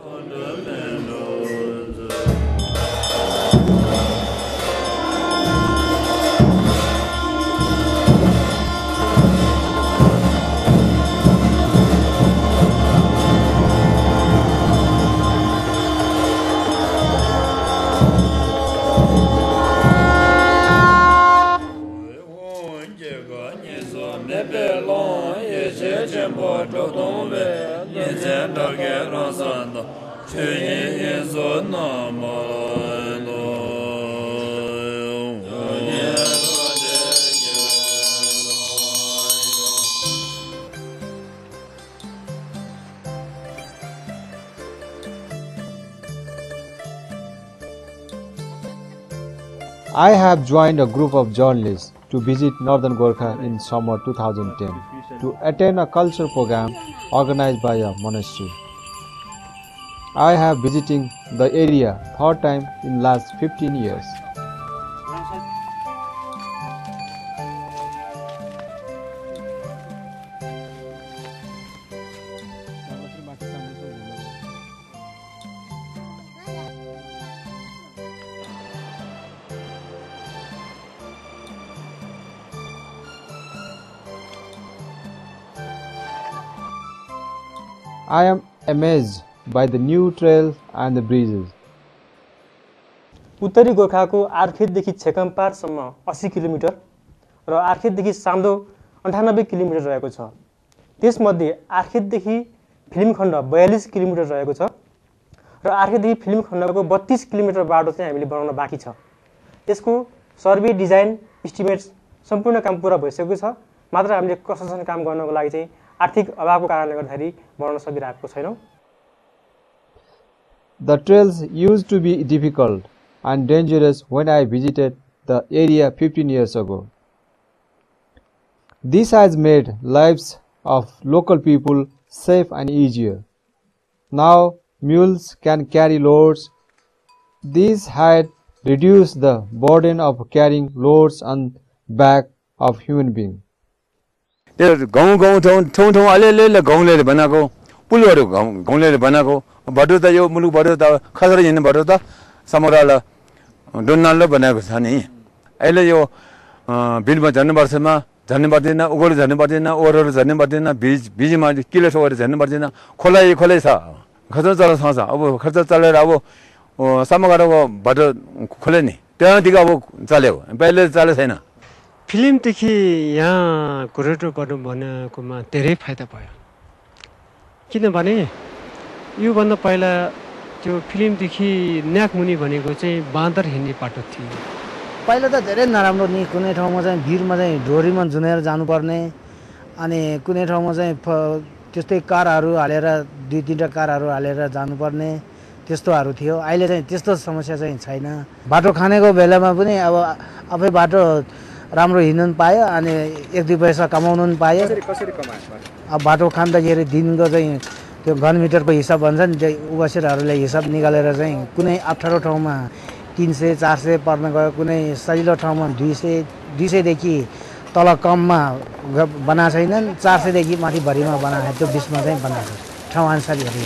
I have joined a group of journalists to visit Northern Gorkha in summer 2010 to attend a culture program organized by a monastery. I have visiting the area third time in last 15 years. I am amazed by the new trails and the bridges. उत्तरी गोर्खाको आर्खेतदेखि छेकम्पारसम्म 80 kilometre र आर्खेतदेखि साम्दो 98 kilometre रहेको छ। त्यसमध्ये आर्खेतदेखि फिल्मखण्ड 42 kilometre रहेको छ र आर्खेतदेखि फिल्मखण्डको 32 kilometre बाटो चाहिँ हामीले बनाउन बाँकी छ। यसको सर्वे डिजाइन एस्टिमेट सम्पूर्ण काम पूरा भइसकेको छ, मात्र हामीले कन्स्ट्रक्सन काम गर्नको लागि चाहिँ आर्थिक अभावको कारणले गर्दाखेरि बनाउन सकिरहेको छैनौं। The trails used to be difficult and dangerous when I visited the area 15 years ago. This has made lives of local people safe and easier. Now mules can carry loads. This had reduced the burden of carrying loads on back of human being. गाउँ ठाउँ अलिअलि गाउँले बनाएको पुलहरू गाउँले बनाएको बाटो त यो मुलुक बाटो त खतरा हिँड्ने बाटो त समग्र डोनालले बनाएको छ नि। अहिले यो बिलमा झर्ने वर्षमा झर्ने पर्दैन, उगोले झर्ने पर्दैन, ओरहरू झर्ने पर्दैन, बिचमा किलो सोर झर्ने पर्दैन, खोलै छ, खर्च चलाउँछ। अब खर्च चलेर अब समग्रको बाटो खोले नि, त्यहाँदेखि अब चल्यो, पहिले चले छैन। फिल्मदेखि यहाँ कोरिडोर बाटो बनाएकोमा धेरै फाइदा भयो, किनभने योभन्दा पहिला त्यो फिल्मदेखि न्याकमुनि भनेको चाहिँ बाँदर हिँड्ने बाटो थियो। पहिला त धेरै नराम्रो नि, कुनै ठाउँमा चाहिँ भिरमा चाहिँ ढोरीमा जुनेर जानुपर्ने, अनि कुनै ठाउँमा चाहिँ त्यस्तै कारहरू हालेर 2-3टा कारहरू हालेर जानुपर्ने त्यस्तोहरू थियो। अहिले चाहिँ त्यस्तो समस्या चाहिँ छैन। बाटो खानेको बेलामा पनि अब आफै बाटो राम्रो हिँड्नु पायो अनि 1-2 पैसा कमाउनु पनि पायो। कसरी कमायो? अब बाटो खाँदाखेरि दिनको चाहिँ त्यो घनमिटरको हिसाब भन्छ नि, त्यो उबासेरहरूले हिसाब निकालेर चाहिँ कुनै अप्ठ्यारो ठाउँमा 300-400 पर्न गयो, कुनै सजिलो ठाउँमा 200 देखि तल कममा बनाएको छैनन्, 400 देखि माथि भरिमा बनाएको, त्यो बिचमा चाहिँ बनाएको ठाउँ अनुसार हेरी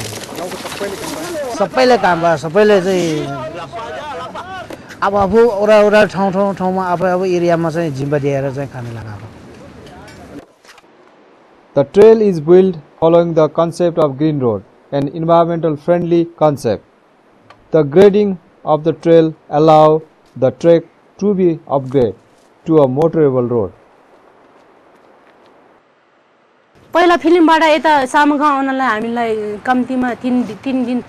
सबैले काम भयो। सबैले चाहिँ अब ओरा ठाउँमा अब एरियामा चाहिँ जिम्मा दिएर चाहिँ खान लगाएको। The trail is built following the concept of green road, an environmental friendly concept. The grading of the trail allow the trek to be upgraded to a motorable road. पहिला फिल्मबाट यता सामगाउँ आउनलाई हामीलाई कम्तीमा 3 दिन,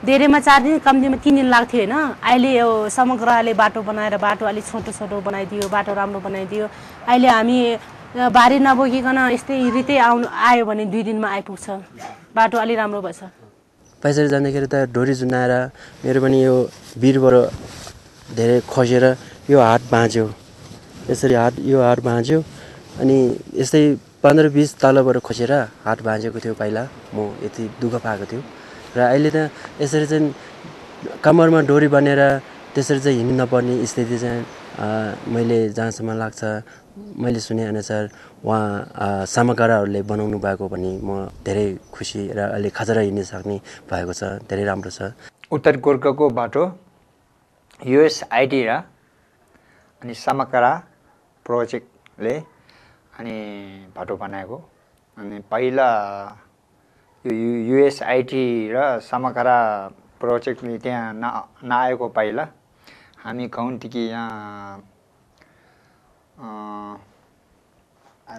धेरैमा 4 दिन, कम्तीमा 3 दिन लाग्थ्यो हैन। अहिले यो समग्रले बाटो बनाएर बाटो अलि छोटो बनाइदियो, बाटो राम्रो बनाइदियो। अहिले हामी भारी नबोकिकन यस्तै रितै आयो भने 2 दिनमा आइपुग्छ। बाटो अलि राम्रो भएछ। पैसारी जाँदाखेरि त ढोरी जुनाएर मेरो पनि यो भिरबाट धेरै खसेर यो हात भाँच्यो। यसरी यो हात भाँच्यो अनि यस्तै 15-20 तलबाट खसेर हात भाँचेको थियो। पहिला म यति दुःख पाएको थियो र अहिले त यसरी चाहिँ कम्मरमा डोरी बनेर त्यसरी चाहिँ हिँड्नु नपर्ने स्थिति चाहिँ मैले जहाँसम्म लाग्छ मैले सुनेअनुसार उहाँ सामकाराहरूले बनाउनु भएको पनि म धेरै खुसी र अहिले खजरा हिँड्न सक्ने भएको छ, धेरै राम्रो छ। उत्तर गोर्खाको बाटो युएसआइडी र अनि सामकारा प्रोजेक्टले अनि बाटो बनाएको। अनि पहिला यो युएसआइडी र सामकारा प्रोजेक्टले त्यहाँ नआएको पहिला हामी गाउँदेखि यहाँ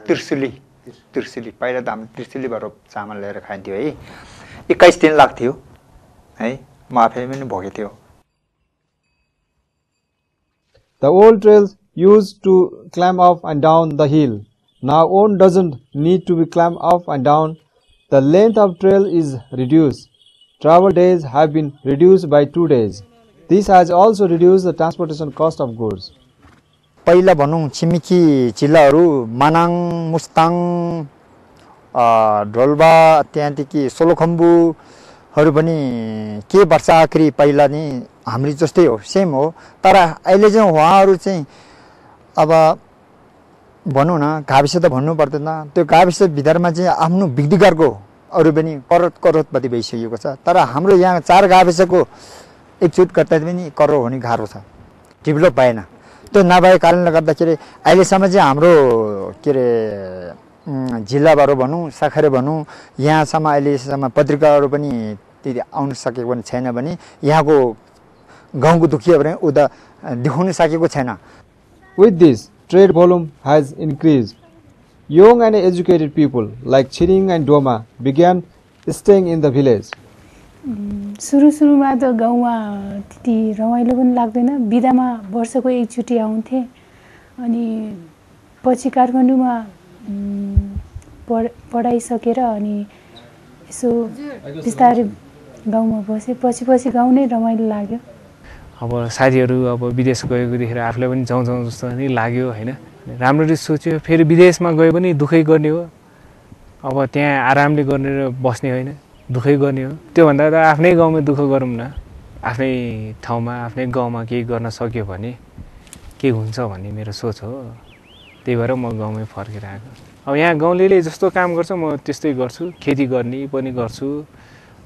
त्रिशुली पहिला त हामी त्रिशुलीबाट चामल लिएर खान्थ्यो है। 21 दिन लाग्थ्यो है, म आफै पनि भोगेको थियो। The old trails used to climb up and down the hill. Now one doesn't need to be climbed up and down. The length of trail is reduced. Travel days have been reduced by 2 days. This has also reduced the transportation cost of goods. पहिला भनौं छिमेकी जिल्लाहरू मानाङ, मुस्ताङ, ढोलबा, त्यहाँदेखि सोलुखम्बुहरू पनि के वर्ष आखिरी पहिला नि हामी जस्तै हो, सेम हो। तर अहिले चाहिँ उहाँहरू चाहिँ अब भनौँ न गाविस त भन्नु पर्दैन, त्यो गाविस भित्रमा चाहिँ आफ्नो बिग्दिगरको अरू पनि करोडपति भइसकेको छ। तर हाम्रो यहाँ 4 गाविसको एकचोट गर्दा पनि करोड हुने गाह्रो छ, डेभलप भएन। त्यो नभएको कारणले गर्दाखेरि अहिलेसम्म चाहिँ हाम्रो के अरे जिल्लाबाट भनौँ शाखाले भनौँ यहाँसम्म अहिलेसम्म पत्रिकाहरू पनि त्यति आउन सकेको पनि छैन भने यहाँको गाउँको दुखियाहरू उता देखाउन सकेको छैन। With this, trade volume has increased. Young and educated people like Chiring and Doma began staying in the village. सुरुमा त गाउँमा त्यति रमाइलो पनि लाग्दैन, बिदामा वर्षको एकचोटि आउँथे। अनि पछि काठमाडौँमा पढाइ सकेर अनि यसो बिस्तारै गाउँमा बसे, पछि गाउँ नै रमाइलो लाग्यो। अब साथीहरू अब विदेश गएको देखेर आफूलाई पनि जाउँ जस्तो नि लाग्यो हैन। राम्ररी सोच्यो, फेरि विदेशमा गए पनि दुखै गर्ने हो। अब त्यहाँ आरामले गर्ने र बस्ने होइन, दुखै गर्ने हो। त्योभन्दा त आफ्नै गाउँमा दुःख गरौँ न, आफ्नै ठाउँमा आफ्नै गाउँमा केही गर्न सक्यो भने के हुन्छ भन्ने मेरो सोच हो। त्यही भएर म गाउँमै फर्केर आएको। अब यहाँ गाउँलेले जस्तो काम गर्छ म त्यस्तै गर्छु, खेती गर्ने पनि गर्छु,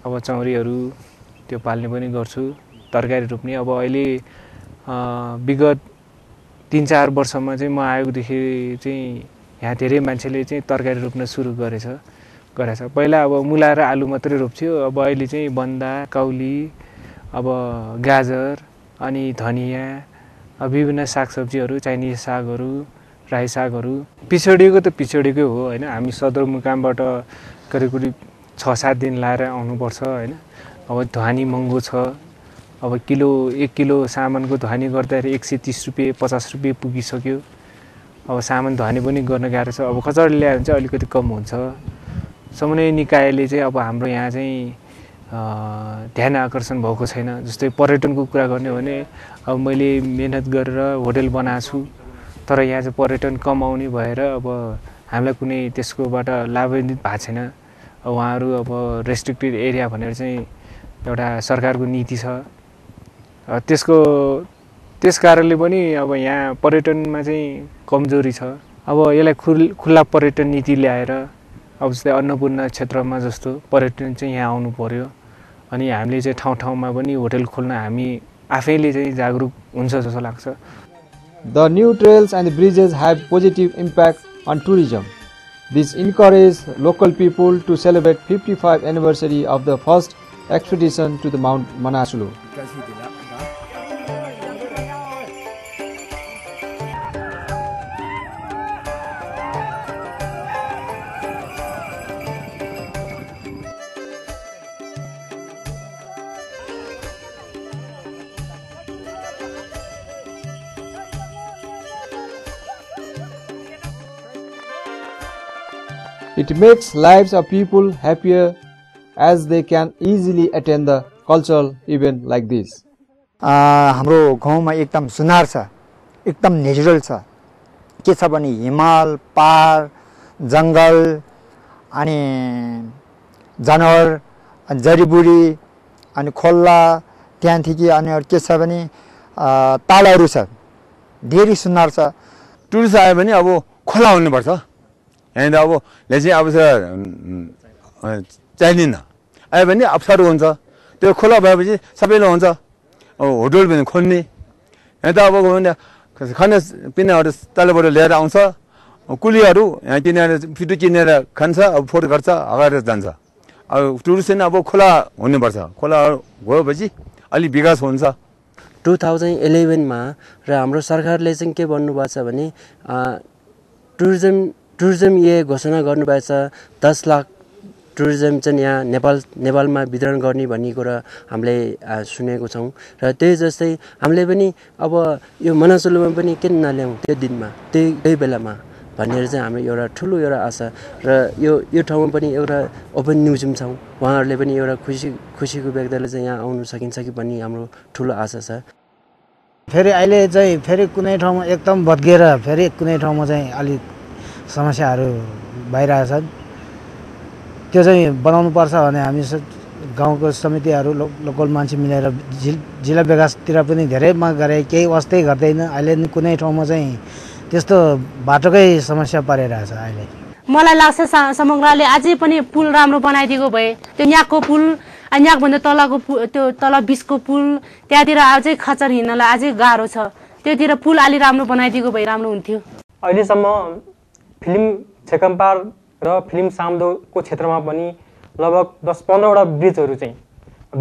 अब चौरीहरू त्यो पाल्ने पनि गर्छु, तरकारी रोप्ने। अब अहिले विगत 3-4 वर्षमा चाहिँ म आएकोदेखि चाहिँ यहाँ धेरै मान्छेले चाहिँ तरकारी रोप्न सुरु गरेछ। पहिला अब मुला र आलु मात्रै रोप्थ्यो, अब अहिले चाहिँ बन्दा, काउली, अब गाजर अनि धनिया, विभिन्न सागसब्जीहरू, चाइनिज सागहरू, राई सागहरू। पिछडिएको त पिछडिएकै हो हैन। हामी सदरमुकामबाट करिब 6-7 दिन लाएर आउनुपर्छ हैन। अब धुवानी महँगो छ। अब 1 किलो सामानको धुवानी गर्दाखेरि 130 रुपैयाँ 50 रुपैयाँ पुगिसक्यो। अब सामान धुवानी पनि गर्न गाह्रो छ। अब खचरले ल्यायो भने चाहिँ अलिकति कम हुन्छ। समन्वय निकायले चाहिँ अब हाम्रो यहाँ चाहिँ ध्यान आकर्षण भएको छैन। जस्तै पर्यटनको कुरा गर्ने हो भने अब मैले मेहनत गरेर होटल बनाएको छु, तर यहाँ चाहिँ पर्यटन कम आउने भएर अब हामीलाई कुनै त्यसकोबाट लाभान्वित भएको छैन। उहाँहरू अब रेस्ट्रिक्टेड एरिया भनेर चाहिँ एउटा सरकारको नीति छ। त्यस कारणले पनि अब यहाँ पर्यटनमा चाहिँ कमजोरी छ। अब यसलाई खुल्ला पर्यटन नीति ल्याएर अब जस्तै अन्नपूर्ण क्षेत्रमा जस्तो पर्यटन चाहिँ यहाँ आउनु पर्यो। अनि हामीले चाहिँ ठाउँ-ठाउँमा पनि होटल खोल्न हामी आफैले चाहिँ जागरुक हुन्छ जस्तो लाग्छ। The new trails and bridges have positive impact on tourism. This encourages local people to celebrate 55th anniversary of the first expedition to the Mount Manaslu. It makes lives of people happier as they can easily attend the cultural event like this. हाम्रो गाउँमा एकदम सुनार छ, एकदम natural छ। के छ भने हिमाल, पहाड, जंगल अनि जनावर, जडीबुडी अनि खोला, त्यहाँदेखि अनि के छ भने तालहरू छ, धेरै सुन्दर छ। टुरिस्ट आयो भने अब खोला हुनुपर्छ, यहाँनिर अब चाहिँ अब चाहिँदैन, आयो भने अप्ठ्यारो हुन्छ। त्यो खोला भएपछि सबैले हुन्छ, अब होटल पनि खोल्ने, यहाँ त अब खानापिनाहरू तलबाट लिएर आउँछ, कुलीहरू यहाँ किनेर पिटु किनेर खान्छ, अब फोहोर गर्छ, हगाएर जान्छ। अब टुरिस्ट अब खोला हुनुपर्छ, खोला गएपछि अलिक विकास हुन्छ। 2011 र हाम्रो सरकारले चाहिँ के भन्नुभएको छ भने टुरिज्म ये घोषणा गर्नुभएको छ, 10 लाख टुरिज्म चाहिँ यहाँ नेपालमा वितरण गर्ने भन्ने कुरा हामीले सुनेको छौँ। र त्यही जस्तै हामीले पनि अब यो मनासुलुमा पनि किन नल्याउँ त्यो दिनमा त्यही बेलामा भनेर चाहिँ हाम्रो एउटा ठुलो एउटा आशा। र यो ठाउँमा पनि एउटा ओपन म्युजियम छौँ, उहाँहरूले पनि एउटा खुसीको व्यक्तिले चाहिँ यहाँ आउनु सकिन्छ कि भन्ने हाम्रो ठुलो आशा छ। फेरि अहिले चाहिँ फेरि कुनै ठाउँमा एकदम भत्किएर फेरि कुनै ठाउँमा चाहिँ अलिक समस्याहरू भइरहेछन्, त्यो चाहिँ बनाउनुपर्छ भने हामी गाउँको समितिहरू लोकल मान्छे मिलेर जिल्ला विकासतिर पनि धेरै माग गरे, केही वास्तै गर्दैन। अहिले कुनै ठाउँमा चाहिँ त्यस्तो बाटोकै समस्या परिरहेछ। अहिले मलाई लाग्छ समग्रले अझै पनि पुल राम्रो बनाइदिएको भए, त्यो यहाँको पुल यहाँभन्दा तलको त्यो तल बिचको पुल त्यहाँतिर अझै खचर हिँड्नलाई अझै गाह्रो छ, त्योतिर पुल अलि राम्रो बनाइदिएको भए राम्रो हुन्थ्यो। अहिलेसम्म फिल्म छेकम्पार र फिल्म साम्दोको क्षेत्रमा पनि लगभग 10-15वटा ब्रिजहरू चाहिँ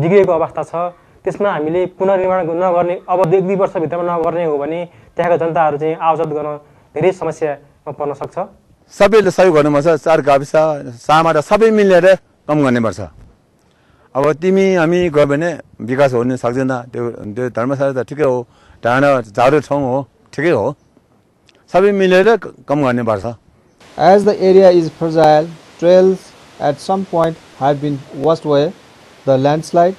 बिग्रेको अवस्था छ। त्यसमा हामीले पुनर्निर्माण नगर्ने, अब 1-2 वर्षभित्रमा नगर्ने हो भने त्यहाँका जनताहरू चाहिँ आवजत गर्न धेरै समस्यामा पर्न सक्छ। सबैले सहयोग गर्नुपर्छ, 4 गाविस सामा र सबै मिलेर काम गर्नुपर्छ। अब तिमी हामी गयो भने विकास हुन सक्दैन। त्यो धर्मशाला त ठिकै हो, टाढा झाडो ठाउँ हो, ठिकै हो, सबै मिलेर काम गर्नुपर्छ। As the area is fragile, trails at some point have been washed away. The landslide,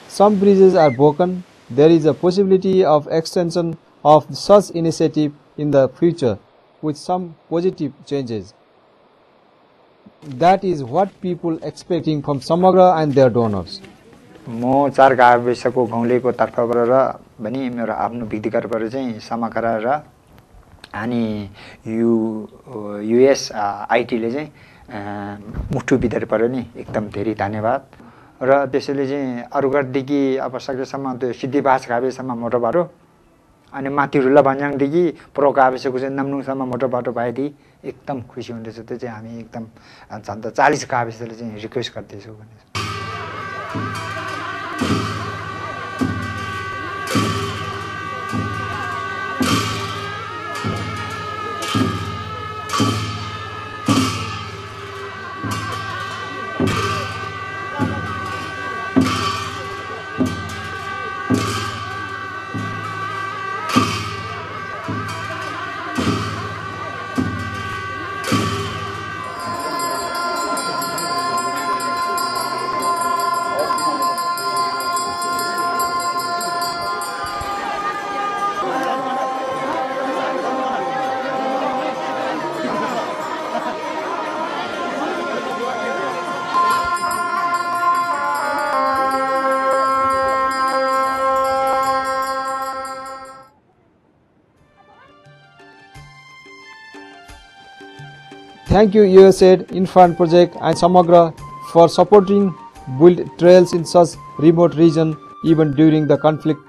some bridges are broken. There is a possibility of extension of such initiative in the future with some positive changes. That is what people expecting from Samagra and their donors. म 4 गाविसको गाउँलेको तर्फबाट र पनि मेरो आफ्नो व्यक्तिगतबाट चाहिँ समग्र र अनि युएस आइटीले चाहिँ मुठु बितेर पर्यो नि, एकदम धेरै धन्यवाद। र त्यसैले चाहिँ अरुगढदेखि अब सकेसम्म त्यो सिद्धिबास गाविससम्म मोटो बाटो, अनि माथि रुला भन्ज्याङदेखि प्रो गाविसको चाहिँ नम्नुङसम्म मोटो बाटो भएदेखि एकदम खुसी हुँदैछ। त्यो चाहिँ हामी एकदम झन् 40 गाविसले चाहिँ रिक्वेस्ट गर्दैछौँ भने। Thank you USAID, Infant Project and Samagra for supporting build trails in such remote region even during the conflict